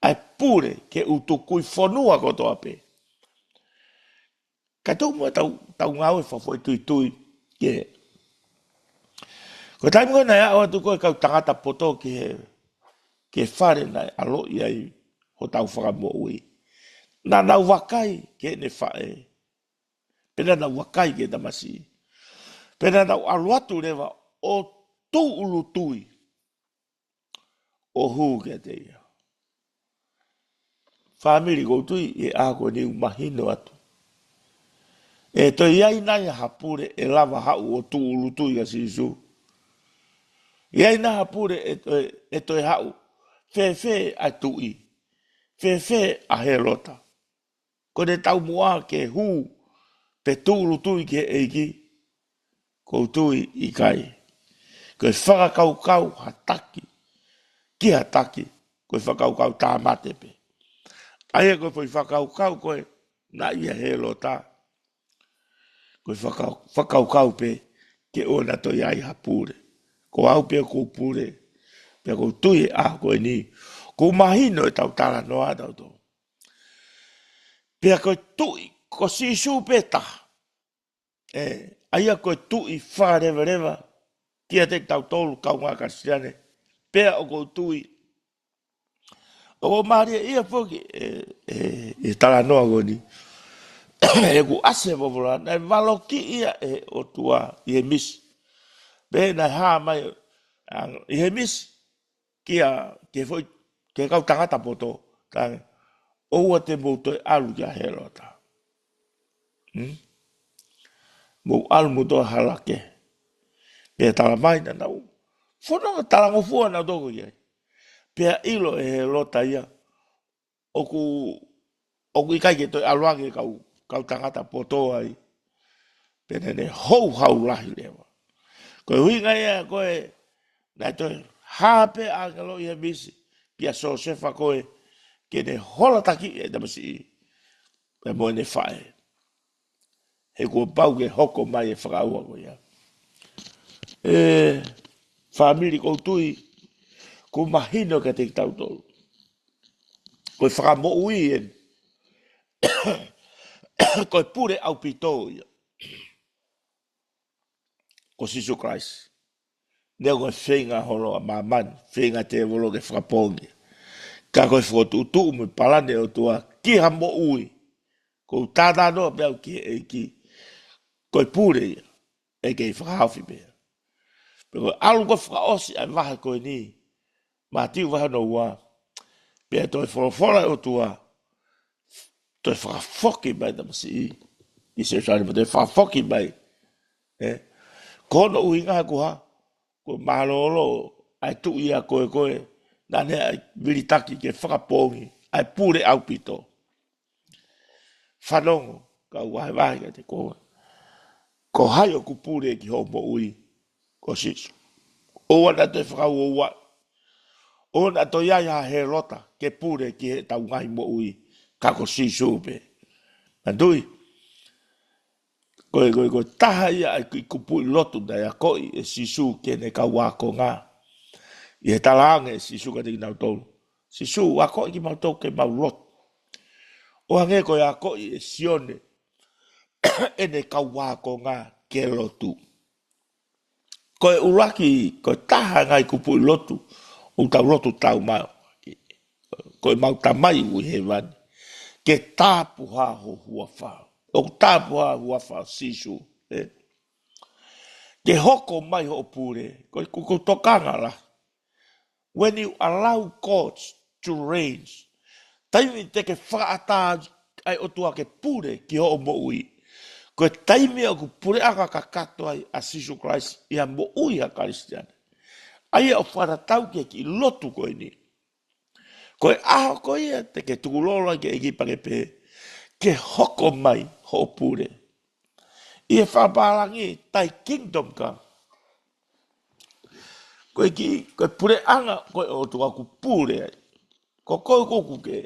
ʻa e pule ke utukui fonua kotoa pē. Ka tau mo tau, tau ngāue fakafoʻituitui ki he. Ko e taimi ko ē naʻe aʻu atu ko ē kau tangata poto ki he, ki he fale naʻe ʻaloʻi ai hotau Fakamoʻui. Naʻa nau vakai ki heʻene faʻē. Pea naʻa nau vakai ki he tamasiʻi. Pea naʻa nau ʻalu atu leva ʻo tūʻulutui ʻo hū kiate ia. Fāmili, ʻoku ou tui ʻi he ʻaho ko eni ʻoku mahino atu. ʻE toe ʻi ai nai ha pule ʻe lava haʻu ʻo tūʻulutui kia Sīsū? ʻI ai nai ha pule ʻe, ʻe, ʻe toe haʻu? Fēfē ʻa e tuʻi? Fēfē ʻa Hēlota? Ko ʻene taumuʻa ke hū pe tūʻulutui ki he ʻEiki? ʻOku ou tui ʻikai. Ko e fakakaukau ha taki ki ha taki, ko e fakakaukau tāmate pē. ʻA ia ko e foʻi fakakaukau ko ē naʻe ʻia Hēlota, ko e faka-, fakakaukau pē ke ʻoua naʻa toe ʻi ai ha pule. Ko au pē ʻoku ou pule, Pea ʻoku ou tui he ʻaho ko eni, ʻoku mahino ʻetau talanoa ʻatautolu. Pea ko e Tuʻi, ko Sīsū pē taha. ʻE, ʻa ia ko e Tuʻi fakalevaleva kiate kitautolu kaungā Kalisitiane. Pea ʻoku ou tui, ʻoku mālie ia foki, ʻe, ʻe, ʻe talanoa ko eni. ʻOku ʻasi he folofola, naʻe valokiʻi ia ʻe he ʻOtua ʻi he misi. Pea naʻe hā mai, ʻa, ʻi he misi, kia, ke foʻi, ke kau tangata poto, tangi, ʻoua te mou toe ʻalu kia Hēlota. Hmm? Mou ʻalu mou toe hala kehe. Pea tala mai naʻa nau. Fononga talangofua naʻa nau toko ia. Pea ʻilo ʻe Hēlota ia. ʻOku, ʻoku ʻikai ke toe ʻalu ange kau, kau tangata poto ai. Pea naʻe houhau lahi leva. Ko e ʻuhinga ia ko e, naʻe toe hā pē ʻāngelo ʻi he misi. Kia Siosefa ko e, ke ne hola taki e tamasiʻi. Pea mo ʻene faʻē. He kuo pau ke hoko mai e fakaʻauha ko ia. ʻE, fāmili ʻoku ou tui, ʻoku mahino kiate kitautolu. Ko e fakamoʻui eni. Ko e pule ʻaupito ia. Ko Sīsū Kalaisi. Neongo e feinga holo ʻa māmani, feinga tēvolo ke fakapoongi. Ka ko e fokotuʻutuʻu mo e palani ʻa e ʻOtua ki ha moʻui. ʻOku ou talanoa pē au ki he ʻEiki. Ko e pule ia. ʻE kei fakahaofi pē. Pea ko e ʻalu ko e fakaʻosi ʻa e vahe ko eni. Mātiu vahe hono ua. Pea toe folofola ʻa e ʻOtua. Toe fakafoki mai tamasiʻi. ʻI Selusalema toe fakafoki mai. ʻE. Ko hono ʻuhinga ko e hā. Ko e mālōlō ʻa e Tuʻi ʻa koe ko e. Naʻa ne ʻai vilitaki ke fakapoongi. ʻA e pule ʻaupito. Fanongo, kau vahevahe kiate koe. Ko hai ʻoku pule ki hoʻo moʻui, ko Sīsū. ʻOua naʻa toe fakauouaʻi. ʻOua naʻa toe ʻi ai ha Hēlota, ke pule ki heʻetau ngaahi moʻui, ka ko Sīsū pē. Manatuʻi, ko e, ko e, ko e taha ia ʻa e kiʻi kupuʻi lotu naʻe akoʻi ʻe Sīsū ki heʻene kau ākonga. ʻI he talaange ʻe Sīsū kiate kinautolu. Sīsū, akoʻi kimautolu ke mau lotu. ʻO hangē ko e akoʻi ʻe Sione, ʻene kau ākonga ke lotu. Ko e ʻuluaki, ko e taha ngaahi kupuʻi lotu, ʻoku tau lotu tau mau. Ko e mau Tamai ʻoku ʻi hēvani. Ke tāpuhā ho huafa. ʻOku tāpuhā ho huafa Sīsū. ʻE. Ke hoko mai hoʻo pule. Ko e, ko e, ko e tokanga lahi. When you allow God to reign, taimi te ke fakaʻatā ai ʻOtua ke pule ki hoʻo moʻui. Ko e taimi ʻoku puleʻanga kakato ai ʻa Sīsū Kalaisi ʻi ha moʻui ʻa e Kalisitiane. ʻA ia ʻoku fakatatau ki he kiʻi lotu ko eni. Ko e ʻaho ko ia te ke tukulolo ai ki he ʻEiki pea ke pehē, ke hoko mai hoʻo pule. ʻI he fakapālangi, thy kingdom come. Ko e kiʻi, ko e puleʻanga, ko e ʻOtua ʻoku pule ai. Ko koe ʻoku ke,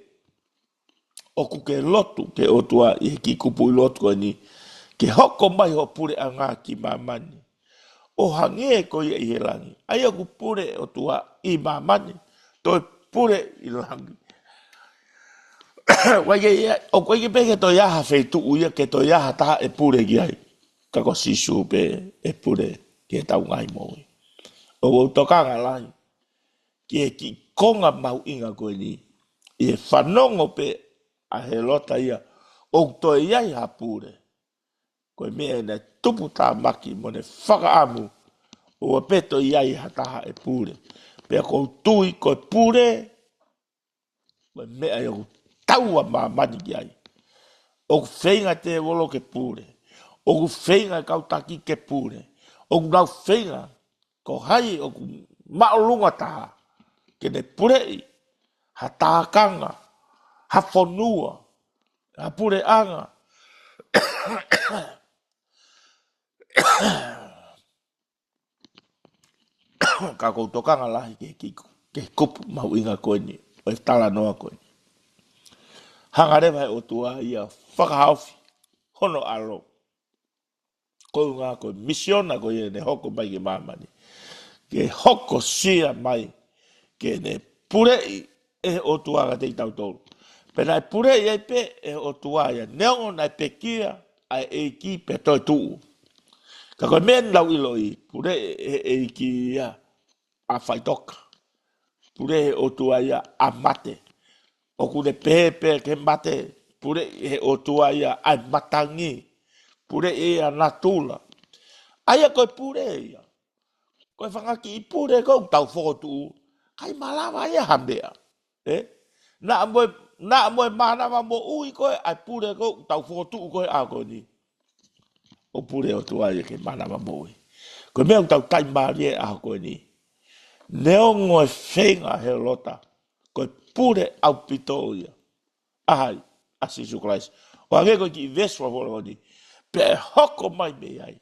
ʻoku ke lotu ki he ʻOtua ʻi he kiʻi kupuʻi lotu ko eni. Ke hoko mai hoʻo puleʻanga ki māmani. ʻO hangē ko ia ʻi he langi. ʻA ia ʻoku pule ʻOtua ʻi māmani. Toe pule ʻi langi. ʻOku ʻikai ke, ʻoku ʻikai ke pehē ke toe ʻi ai ha feituʻu ia, ke toe ʻi ai ha taha ʻe pule ki ai. Ka ko Sīsū pē ʻe pule ki heʻetau ngaahi moʻui. ʻOku ou tokanga lahi ki he kiʻi konga mahuʻinga ko eni. ʻI he fanongo pē ʻa Hēlota ia, ʻoku toe ʻi ai ha pule. Ko e meʻa ʻena tupu tāmaki mo ʻene fakaʻamu, ʻoua pē toe ʻi ai ha taha ʻe pule. Pea ʻoku ou tui ko e pule, ko e meʻa ia ʻoku taua māmani ki ai. ʻOku feinga tēvolo ke pule. ʻOku feinga kau taki ke pule. ʻOku nau feinga ko hai ʻoku māʻolunga taha. Ke ne puleʻi, ha tākanga, ha fonua, ha puleʻanga. Ka ʻoku ou tokanga lahi ki he kiʻi, ki he kupu mahuʻinga ko eni, ʻo e talanoa ko eni. Hanga leva he ʻOtua ia fakahaofi, hono ʻAlo. Ko e ʻuhinga ko e misiona ko ia ʻene hoko mai ki māmani. Ke hokosia mai, ke ne puleʻi ʻe he ʻOtua kiate kitautolu. Pea naʻe puleʻi ai pē ʻe he ʻOtua ia, neongo naʻe pekia ʻa e ʻEiki pea toetuʻu. Ka ko e meʻa naʻa nau ʻiloʻi, puleʻi ʻe he ʻEiki ia ʻa faʻitoka. Puleʻi ʻe he ʻOtua ia ʻa mate. ʻOku ne pehē pē ke mate, puleʻi ʻe he ʻOtua ia ʻa e matangi. Puleʻi ia ʻa natula. ʻA ia ko e pule ia. Ko e fanga kiʻi pule ko ē ʻoku tau fokotuʻu, ʻikai malava ia ha meʻa. Ē? Naʻa mo e, naʻa mo e mānava moʻui ko ē ʻa e pule ko ē ʻoku tau fokotuʻu ko ē he ʻaho ko eni. ʻO pule ʻOtua ia ke mānava moʻui. Ko e meʻa ʻoku tau taimālie he ʻaho ko eni. Neongo e feinga ʻa Hēlota, ko e pule ʻaupito ia. ʻA hai? ʻA Sīsū Kalaisi. ʻO hangē ko e kiʻi veesi folofola ni. Pea ʻe hoko mai mei ai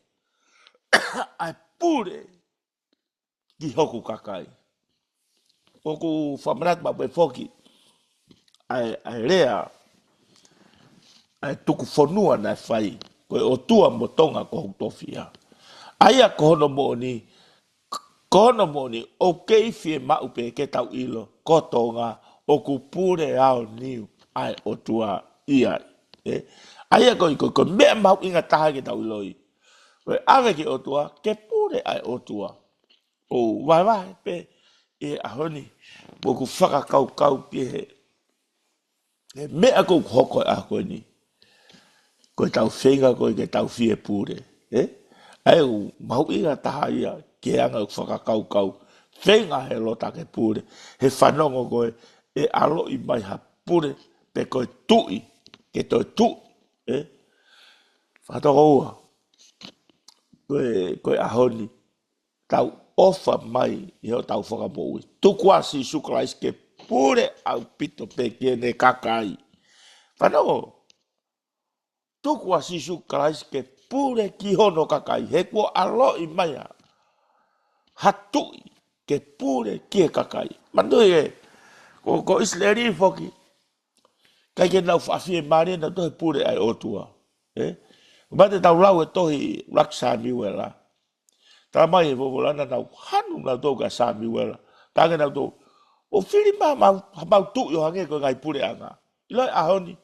ʻa e pule ki hoku kakai. ʻOku fakamanatu maʻu pē foki ʻa e, ʻa e lea, ʻa e tuku fonua naʻe fai, ko e ʻOtua mo Tonga ko hoku tofiʻa. ʻA ia ko hono moʻoni, ko hono moʻoni, ʻoku kei fiemaʻu pē ke tau ʻilo, ko Tonga, ʻoku pule aoniu ʻa e ʻOtua ia. Ē? ʻA ia ko e, ko e, ko e meʻa mahuʻinga taha ke tau ʻiloʻi. Ko e ʻave ki he ʻOtua, ke pule ʻa e ʻOtua. ʻO vahevahe pē ʻi he ʻaho ni, mo ʻeku fakakaukau ki he, he meʻa ko ē ʻoku hoko he ʻaho ko eni. Ko e tau feinga ko ē ke tau fie pule. Ē? ʻA ia ʻoku mahuʻinga taha ia, ke anga ʻeku fakakaukau. Feinga ʻa Hēlota ke pule. He fanongo ko ē, ʻe ʻaloʻi mai ha pule, pe ko e tuʻi, ke toe tuʻi. Ē? Fakatokoua. Ko e, ko e ʻaho ni. Tau ʻofa mai ʻi hotau Fakamoʻui. Tuku ʻa Sīsū Kalaisi ke pule ʻaupito pē ki heʻene kakai. Fanongo, tuku ʻa Sīsū Kalaisi ke pule ki hono kakai. He kuo ʻaloʻi mai ha, ha tuʻi ke pule ki he kakai. Manatuʻi ē, ko, ko ʻIsileli foki. ʻIkai ke nau faʻa fiemālie nautolu he pule ʻa e ʻOtua. Ē? Mate tau lau e tohi ʻuluaki Samiuela. Talamai ʻe he folofola naʻa nau hanu nautolu kia Samiuela. Talaange nautolu, ʻo fili mai hamau, hamau tuʻi ʻo hangē ko e ngaahi puleʻanga. ʻIlo he ʻaho ni.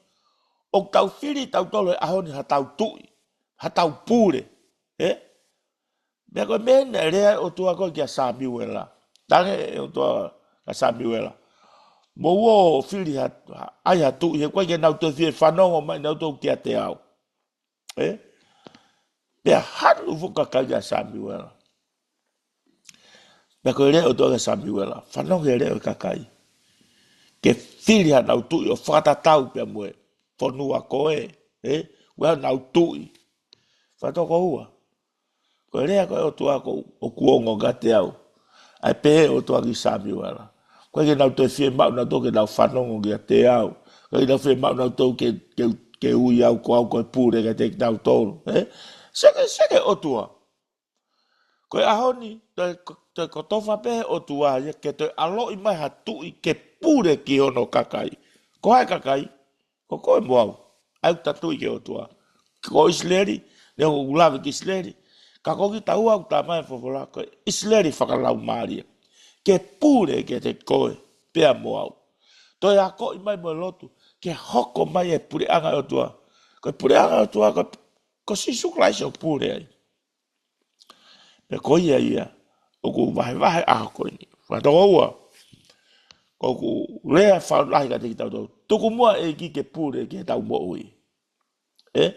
ʻOku tau fili tautolu he ʻaho ni hatau tuʻi. Hatau pule. Ē? Meʻa ko e meʻa naʻe lea ʻa e ʻOtua ko ē kia Samiuela. Talaange ʻe he ʻOtua kia Samiuela. Mou ō ʻo fili ha, ha, ʻai ha tuʻi he ʻoku ʻikai ke nau toe fie fanongo mai nautolu kiate au. Ē? Pea hanu foki e kakai kia Samiuela. Pea ko e lea ʻa e ʻOtua kia Samiuela. Fanongo ki he lea ʻa e kakai. Ke fili hanau tuʻi ʻo fakatatau pea mo e fonua ko ē. Ē? Ko e hanau tuʻi. Fakatokoua. Ko e lea ko ē ʻa e ʻOtua ko ē ʻoku ongo kiate au. ʻA e pehē ʻa e ʻOtua kia Samiuela. ʻOku ʻikai ke nau toe fiemaʻu nautolu ke nau fanongo kiate au. ʻOku ʻikai ke nau fiemaʻu nautolu ke, ke, ke ui au ko au ko e pule kiate kitautolu. Ē? Sio ki he, sio ki he ʻOtua. Ko e ʻaho ni, toe, toe kotofa pē ʻe he ʻOtua ia ke toe ʻaloʻi mai ha tuʻi ke pule ki hono kakai. Ko hai e kakai? Ko koe mo au. ʻA ia ʻoku tau tui ki he ʻOtua. Ko ʻIsileli, neongo ʻoku lave ki ʻIsileli. Ka ko kitaua ʻoku talamai ʻe he folofola ko e ʻIsileli fakalaumālie. Ke pule kiate koe, pea mo au. Toe akoʻi mai mo e lotu, ke hoko mai e puleʻanga ʻo e ʻOtua. Ko e puleʻanga ʻo e ʻOtua, ko, ko Sīsū Kalaisi ʻoku pule ai. Pea ko ia ia, ʻoku vahevahe ʻaho ko eni. Fakatokoua, ko ʻeku lea fakalotolahi kiate kitautolu. Tuku muʻa e ʻEiki ke pule ki heʻetau moʻui. Ē?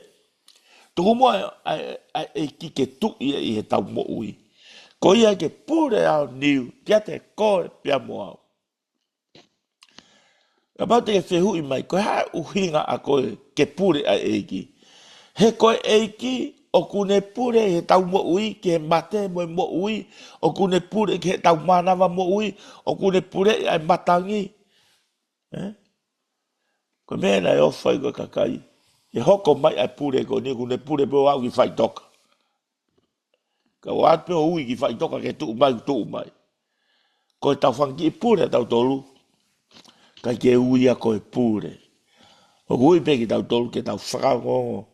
Tuku muʻa ʻa e, ʻa e ʻEiki ke tuʻi ʻi heʻetau moʻui. Ko ia ke pule aoniu, kiate koe pea mo au. Kapau te ke fehuʻi mai, ko e hā e ʻuhinga ʻa koe ke pule ʻa e ʻEiki? He ko e ʻEiki, ʻoku ne pule heʻetau moʻui, ki he mate mo e moʻui, ʻoku ne pule ki heʻetau mānava moʻui, ʻoku ne pule ʻa e matangi. Ē? Ko e meʻa naʻe ʻofa ai ko e kakai. Ke hoko mai ʻa e pule ko eni, ʻoku ne pule pē ʻo aʻu ki faʻitoka. Ka ʻoatu pē ʻo ui ki faʻitoka ke tuʻu mai, tuʻu mai. Ko ʻetau fanga kiʻi pule ʻa tautolu. ʻIkai ke ui ia ko e pule. ʻOku ui pē kitautolu ke tau fakaongoongo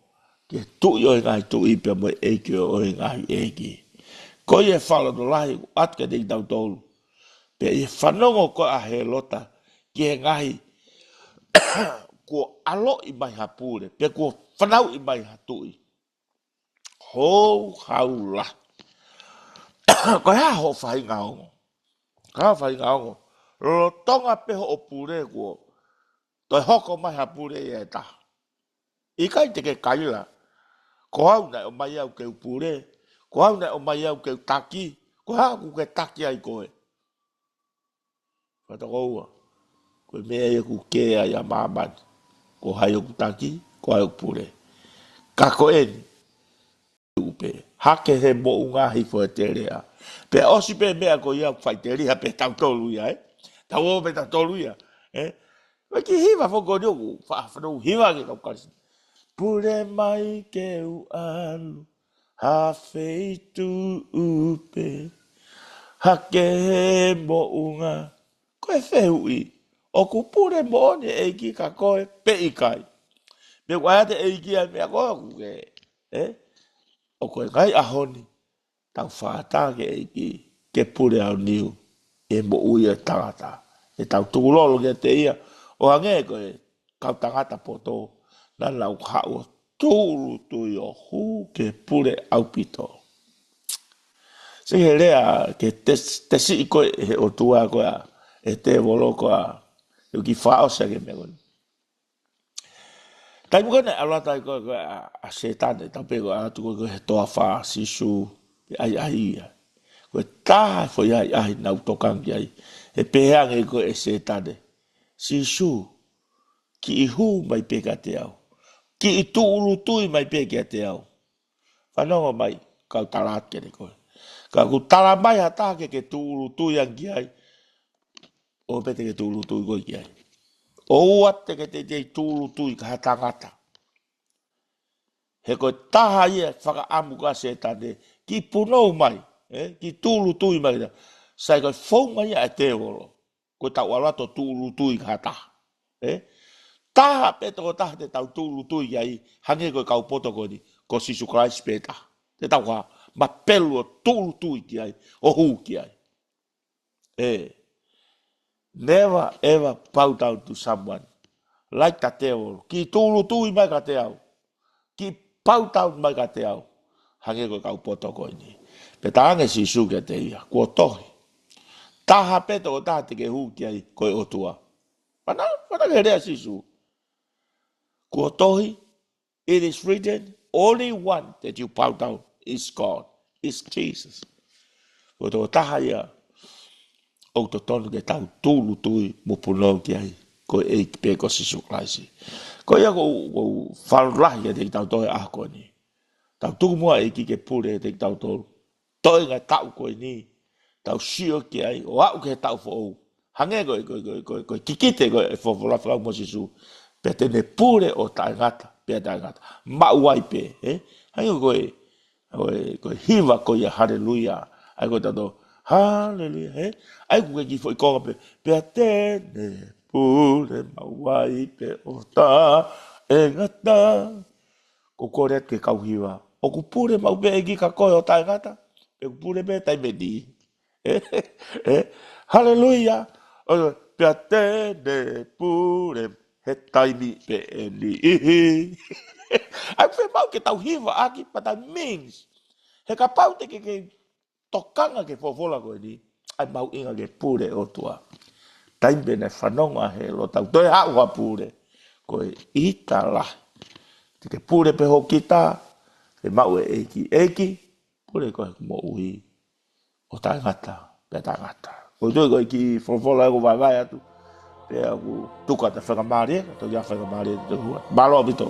ki he Tuʻi ʻo e ngaahi tuʻi pea mo e ʻEiki ʻo e ngaahi ʻeiki. Ko ia e fakalotolahi ʻoku ʻoatu kiate kitautolu. Pea ʻi he fanongo ko ē ʻa Hēlota ki he ngaahi kuo ʻaloʻi mai ha pule, pe kuo fanauʻi mai ha tuʻi. Houhau lahi. Ko e hā hoʻo faʻahinga ongo? Ko e hā hoʻo faʻahinga ongo? Lolotonga pē hoʻo pule kuo toe hoko mai ha pule ia ʻe taha. ʻIkai te ke kaila, ko au naʻe ʻomai au ke u pule, ko au naʻe ʻomai au ke u taki, ko e hā ʻoku ke taki ai koe? Fakatokoua, ko e meʻa ia ʻoku kē ai ʻa māmani. Ko hai ʻoku taki, ko hai ʻoku pule. Ka ko eni, upe. Hake he moʻunga, hifo he teleʻa. Pea ʻosi pē meʻa ko ia, faʻiteliha pē tautolu ia, ē? Tau ō pē tautolu ia, ē? Ko e kiʻi hiva foki ko eni ʻoku faʻa fanongo hiva ke kau kalisi. Pule mai ke u ʻalu ha feituʻu pē, hake he moʻunga. Ko e fehuʻi, ʻoku pule moʻoni e ʻEiki kia koe pe ʻikai? Pe ʻoku ʻai ʻe he ʻEiki ʻa e meʻa ko ē ʻoku ke, ē? ʻOku ʻi he ngaahi ʻaho ni, tau fakataha ki he ʻEiki, ke pule ʻa e niu, ʻi he moʻui ʻa e tangata. ʻE tau tukulolo kiate ia, ʻo hangē ko e kau tangata poto, naʻa nau haʻu ʻo tūʻulutui ʻo hū ki he pule ʻaupito. Sio ki he lea, ki he tes-, tesiʻi ko ē ʻe he ʻOtua ko ē ʻa e tēvolo ko ē, ʻoku fakaʻosi ʻaki e meʻa ko eni. Taimi ko ē naʻe ʻalu atu ai ko ē, ko ē ʻa, ʻa Sētane, tau pehē ko ē ʻalu atu ko ē, ko ē he toafa ʻa Sīsū, ʻi he ʻahiʻahi ia. Ko e taha e foʻi ʻahiʻahi naʻa ku tokanga ki ai. ʻE pehē ange ko ē ʻe Sētane, Sīsū, kiʻi hū mai pē kiate au. Kiʻi tūʻulutui mai pē kiate au. Fanongo mai, kau tala atu kiate koe. Ka ʻoku tala mai ha taha ke ke tūʻulutui ange ki ai, ʻoua pē te ke tūʻulutui koe ki ai. ʻOua te ke teitei tūʻulutui ki ha tangata. He ko e taha ia e fakaʻamu ko ē ʻa Sētane, kiʻi punou mai, ē? Kiʻi tūʻulutui mai. Sai, ko e founga ia ʻa e tēvolo. Ko ʻetau ʻalu atu ʻo tūʻulutui ki ha taha. Ē? Taha pē tokotaha te tau tūʻulutui ki ai, hangē ko e kau poto ko eni, ko Sīsū Kalaisi pē taha. Te tau hā, mapelu ʻo tūʻulutui ki ai, ʻo hū ki ai. Ē. Never ever bow down to someone. Like the devil. Kiʻi tūʻulutui mai kiate au. Kiʻi bow down mai kiate au. Hangē ko e kau poto ko eni. Pea talaange ʻe Sīsū kiate ia, kuo tohi, taha pē tokotaha te ke hū ki ai ko e ʻOtua. Mana, mana ke lea ʻa Sīsū. Kuo tohi, it is written, only one that you bow down is God, is Jesus. Ko e tokotaha ia ʻoku totonu ke tau tūʻulutui mo punou ki ai, ko e ʻEiki pē ko Sīsū Kalaisi. Ko ia ʻoku ou, ʻoku ou fakalotolahi kiate kitautolu he ʻaho ko eni. Tau tuku muʻa e ʻEiki ke pule kiate kitautolu. Toenga e taʻu ko eni, tau sio ki ai, ʻo aʻu ki he taʻu foʻou. Hangē ko e, ko e, ko e, ko e, ko e kikite ko ē ʻa e folofola fekauʻaki mo Sīsū. Pea te ne pule ʻo taʻengata, pea taʻengata. Maʻu ai pē, ē? Hangē ko e, ko e, ko e hiva ko ia, haleluia. ʻA ia ko e tato, haleluia, ē? ʻA ia ko e kiʻi foʻi konga pē, pea te ne pule maʻu ai pē ʻo taʻengata. Ko e kole atu ki he kau hiva, ʻoku pule maʻu pē e ʻEiki kia koe ʻo taʻengata? Pe ʻoku pule pē taimi ʻe niʻihi? Ē, ē, haleluia. ʻO, pea te ne pule he taimi pē ʻe niʻihi. ʻA ia ʻoku fiemaʻu ke tau hivaʻaki, but that means, he kapau te ke, ke tokanga ki he folofola ko eni, ʻa e mahuʻinga ke pule ʻOtua. Taimi pē naʻe fanongo ʻa Hēlota ʻoku toe haʻu ha pule, ko e ʻita lahi. Te ke pule pē ho kita, ke maʻu e ʻEiki. ʻEiki, pule ko e moʻui ʻo taʻengata, pea taʻengata. Ko e toe ko e kiʻi folofola ʻoku vaevae atu, pea ʻoku tuku atu e faingamālie, ka toki ʻi ai e faingamālie ʻe toe hū atu. Mālō ʻaupito.